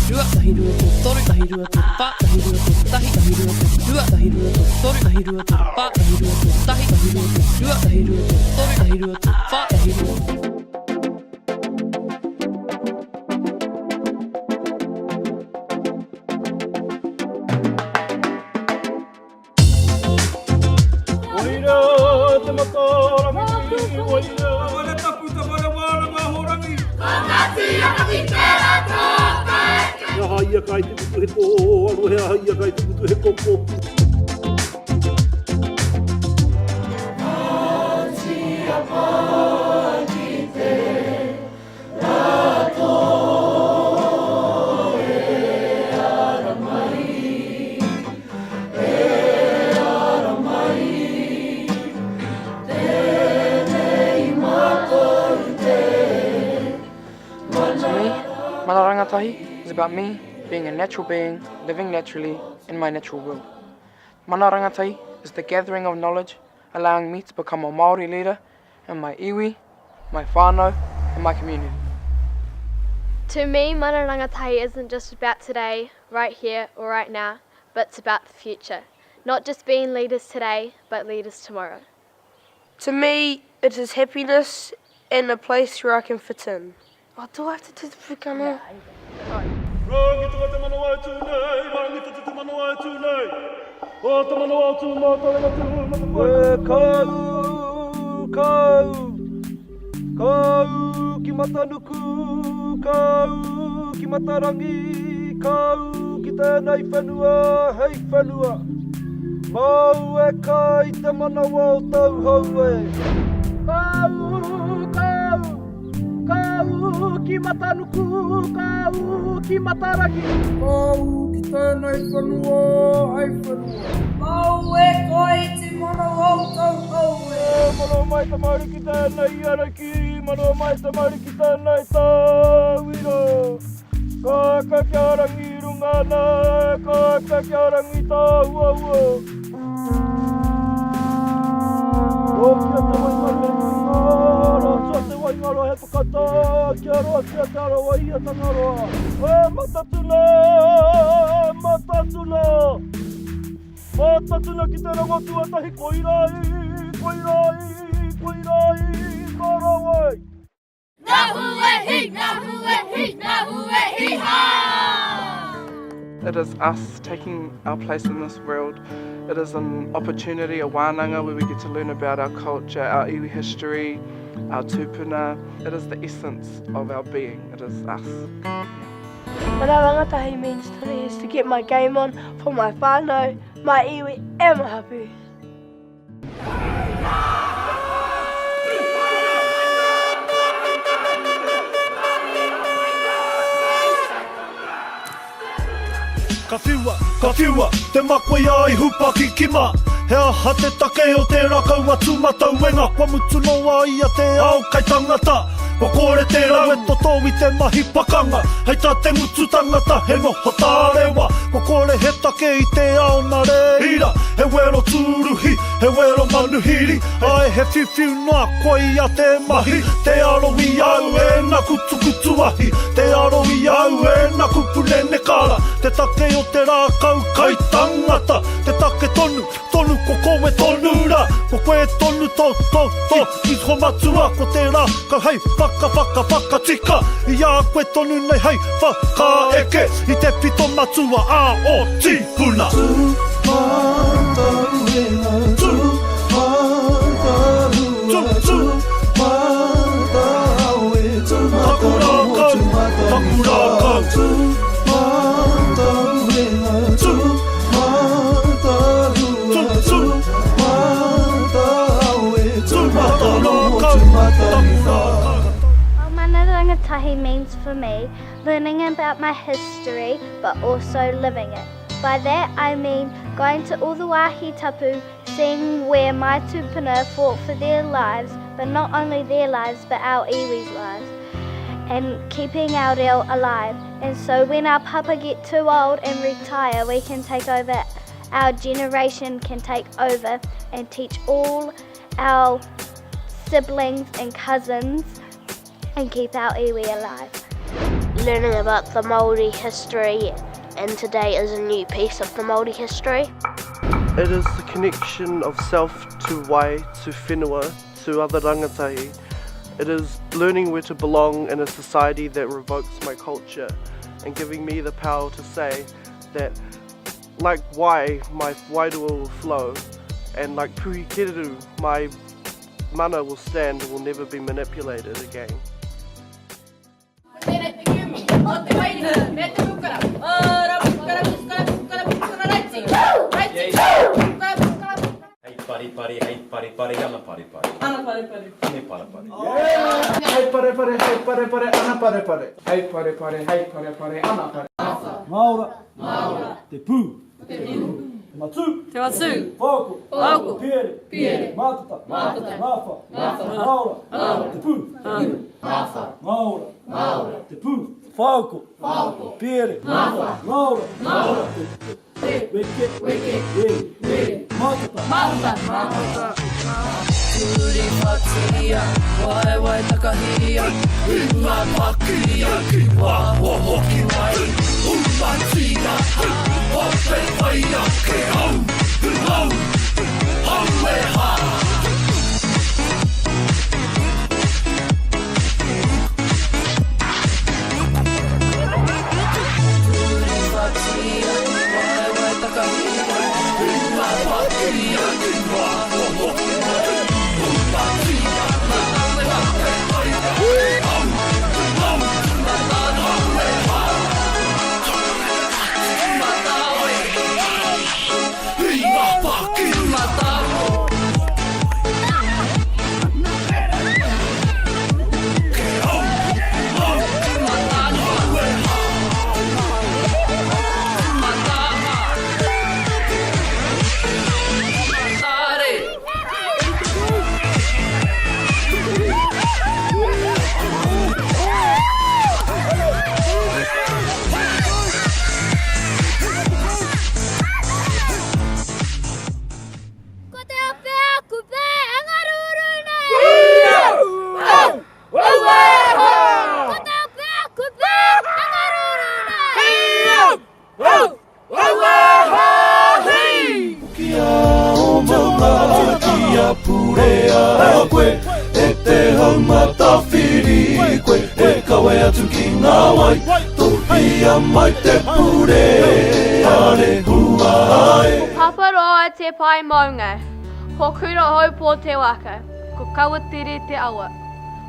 rua, tahi, rua, toru, toru, tahi, rua, toru, whā, tahi, rua, toru, tahi, tahi, rua, toru, rua, tahi, rua, toru, toru, tahi, rua, toru, whā, tahi, rua, toru, tahi, tahi, rua, toru, rua, tahi, rua, toru, toru, tahi, rua, toru, whā, tahi, rua. Waira te matarangi, waira. Whare tapu te whare wānanga horangi. Ko Ngāti Apaki tērā tōkai. He aha ia kai te putu he kōaro, he aha ia kai te putu he koko. Ngāti Apaki tērā tō e ara mai. E ara mai, tēnei mātou te To me, mana rangatahi is about me being a natural being, living naturally in my natural world. Mana rangatahi is the gathering of knowledge allowing me to become a Māori leader in my iwi, my whānau and my community. To me, mana rangatahi isn't just about today, right here or right now, but it's about the future. Not just being leaders today, but leaders tomorrow. To me, it is happiness and a place where I can fit in. Oh, do I have to do the pukana? Rangitoa te manawa e tū nei, Rangitoa te manawa e tū nei. O te manawa o tū mātauranga tū matapae. E kau, kau, kau ki matanuku, kau ki matarangi, kau ki tēnei whenua hei whenua. Māu e kai te manawa o tauhou e. Kau, kau, Ka ū ki Matanuku, ka ū ki Matarangi. Ka ū ki tēnei whenua hei whenua. Māu e kai te manawa o tauhou e. Manawa mai te mauri ki tēnei ariki, manawa mai te mauri ki tēnei tauira. Ka eke kia rangi i runga ana, ka eke kia rangi tāhuahua. Rokia te waingaro he tuhinga, rotua te waingaro he whakatā, kia roatia te arawa i a Tangaroa. E Matatuna! E Matatuna! Matatuna ki te rongo tuatahi, koirā i, koirā i, koirā i, ka rawe! It is us taking our place in this world. It is an opportunity, a wānanga, where we get to learn about our culture, our iwi history, our tūpuna. It is the essence of our being. It is us. Mana rangatahi means to me is to get my game on for my whānau, my iwi and my hapu. Ka whiua, ka whiua, te makoia i Hupakikima. He aha te take o tērā kau a Tūmatauenga? Kua mutu noa ia te ao kai tangata. Kua kore te rau e toto i te mahi pakanga. Hei tā te ngutu tangata he noho tārewa. Kua kore he take i te ao nā reira. He wero tūruhi, he wero manuhiri, Ae he whiwhiu noa koia te mahi Te aro i au e naku tukutuahi Te aro i au e naku punene kara Te take o te rākau kai tangata Te take tonu, tonu ko koe tonu ra Ko koe tonu to, to, to iho matua Ko te rākau hei whaka, whaka, whakatika I a koe tonu nei hei whakaeke I te pito matua a o tīpuna. Tū-mā-tau-e-a, tū-mā-tau-ua, tū-mā-tau-e, tū-mā-tau-o, tū-mā-tau-i-whā. Tū-mā-tau-e-a, tū-mā-tau-ua, tū-mā-tau-e, tū-mā-tau-o, tū-mā-tau-i-whā. Well, mana rangatahi means for me learning about my history but also living it. By that I mean going to all the wāhi tapu, seeing where my tūpuna fought for their lives, but not only their lives but our iwi's lives, and keeping our reo alive. And so when our papa get too old and retire, we can take over, our generation can take over and teach all our siblings and cousins and keep our iwi alive. Learning about the Māori history and today is a new piece of the Māori history. It is the connection of self to wai, to whenua, to other rangatahi. It is learning where to belong in a society that revokes my culture and giving me the power to say that like wai, my wairua will flow, and like puhi kereru, my mana will stand and will never be manipulated again. Hei paripari, hei paripari, ana paripari. Ana paripari. Me parapari. Hei parepare, hei parepare, ana parepare. Hei parepare, hei parepare, ana parepare. Ngaora. Ngaora. Te pū. Te pū. Te matū. Te matū. Whaoko. Whaoko. Piere. Piere. Mātata. Mātata. Ngāwha. Ngāwha. Ngaora. Ngaora. Te pū. Ngāwha. Ngaora. Ngaora. Te pū. Whaoko. Whaoko. Piere. Ngāwha. Ngaora. Ngaora. Te. Weke. Weke. Were. Were. Mātata. Mātata. Mātata. Turi whatiia, waewae takahia, Ringa pakia ki waho hoki mai, Umatia, ope pai ake au, au, au e hā. Turi whatiia, waewae takahia, Ringa pakia ki waho hoki mai, Umatia, ope pai ake au, au, au e hā. Ringa paki Ko te ope a Kupe e ngaruru nei! Ko te ope a Kupe e ngaruru nei! Kia o maunga kia purea koe E te hau matawhiri koe E kawe atu ki ngā wai Tohia mai te purea rehua e Ko Paparoa te pae maunga. Ko Kurahaupo te waka. Ko Kawatiri te awa.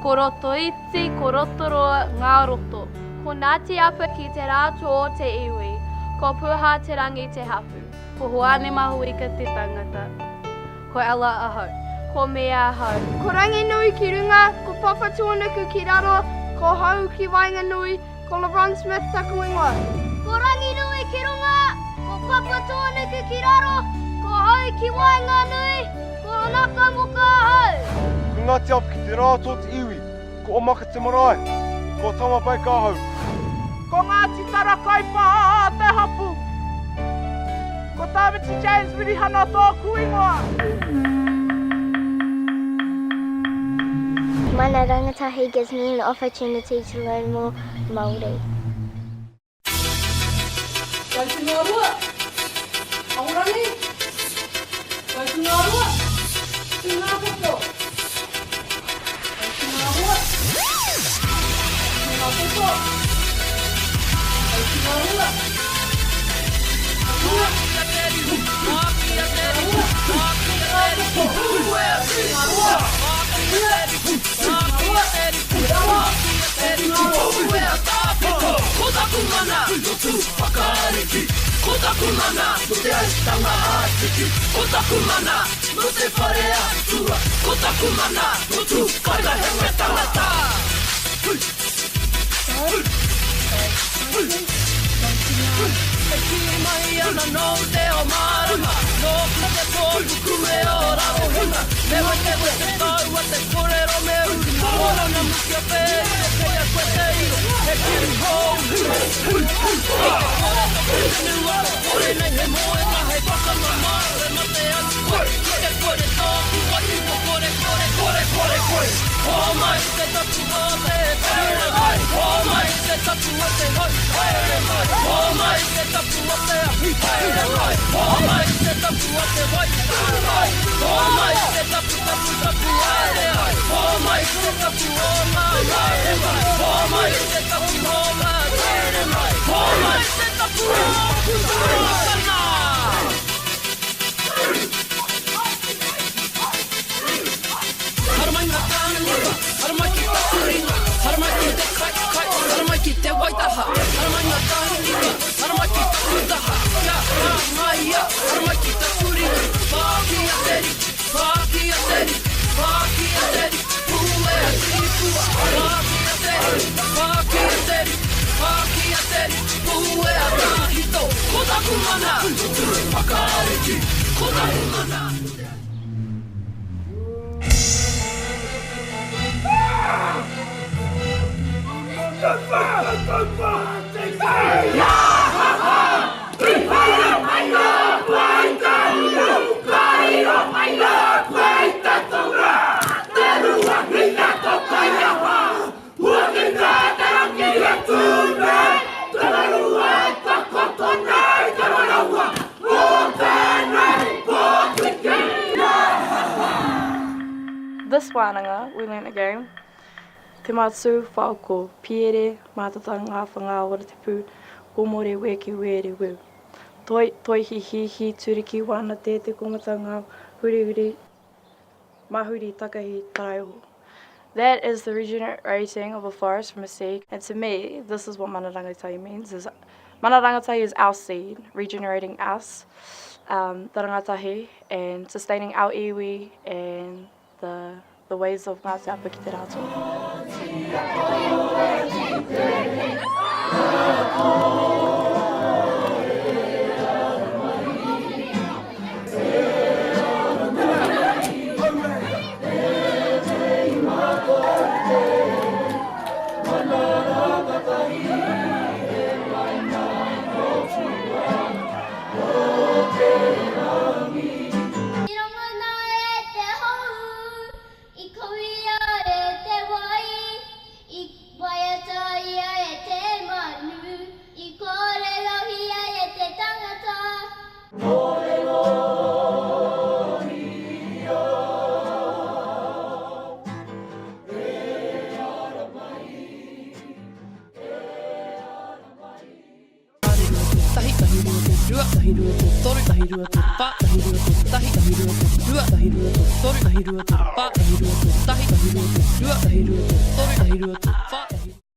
Ko Rotoiti, ko Rotoroa ngā roto. Ko Ngāti Apa ki te rā tō te iwi. Ko Puha-te-rangi te hapu. Ko Hoani Mahuika te tangata. Ko Ella ahau. Ko Mia ahau. Ko Ranginui ki runga, ko Papatūānuku ki raro, ko Hau ki waenganui, ko Lebron Smith taku ingoa. Ko Ranginui ki runga, ko Papatūānuku ki raro, ko Hau ki waenganui, ko Naka Moka ahau. Ko Ngāti Apa ki te rā tō te iwi, ko Omaka te marae, ko Tama Baker ahau. Ko Ngāti Tarakaipa te hapū. Ko Tāmati James Wirihana tōku ingoa. Mana Rangatahi gives me an opportunity to learn more Māori. Waitungarua, Ahorangi, Waitungarua, Tūngāpopo, Waitungarua, Tūngāpopo, Waitungarua, Ko taku mana no Tū-whakaariki Ko taku mana no Te Aitanga-a-Tiki Ko taku mana no Te Whare-atua Ko taku mana no Tū-whakahewe tangata. E kī mai ana nōu te ao mārama, nōku te pō puku e ō raro hunga. Me wetewete tāua te kōrero me uru, mōna mukia pēriro kei a koe te iro, he kiri hou. Kei te kore toku whenua, kore nei he moenga hei whakamamao e mate atu koe, ki te kore tōku wairua kore kore kore kore kore. Hōmai te tapu o te whenua, hōmai te tapu o tapu o te ahi haere mai Hōmai te tapu o te wai mai Hōmai te tapu tapu tapu haere ai Hōmai te tapu o ngā haere mai Hōmai te tapu o ngā tere mai Hōmai te tapu o Putakana. Haramai ngā tāngata, haramai ki taku ringa, haramai ki te kai, kai, haramai ki te waitaha, haramai ngā tāngata, haramai ki taku taha, kia hāngaia, haramai ki taku ringa, pākia te riki, pākia te riki, pākia te riki, puea tipua, pākia te riki, pākia te riki, pākia te riki, puea tahito, ko taku mana, whakariki, ko taku mana. This wānanga, we learnt a game. Te Matū, Whaoko, Piere, Mātata, Ngāwha, Ngāwara, Te Pū, Komore, Wēki, Wēre, Weu. Toi, Toi, Hi, Hi, Hi, Turiki, Wana, Te, Te Komata, Ngā, Hurihuri, Mahuri, Takahi, Taraioho. That is the regenerating of a forest from a seed. And to me, this is what mana rangatahi means. Is mana rangatahi is our seed, regenerating us, um, the rangatahi, and sustaining our iwi and the, the ways of Ngāti Apa ki te Rātoa. I rongona e te hou, i kawea e te wai, i waiataia e te manu, i kōrerohia e te tangata. Tahi, tahi, rua, rua, tahi, rua, toru, tahi, rua, whā, tahi, rua, tahi, tahi, rua, rua, tahi, rua, toru, tahi, rua, whā, tahi, rua, tahi, tahi, rua, rua, tahi, rua, toru, tahi, rua, whā, tahi.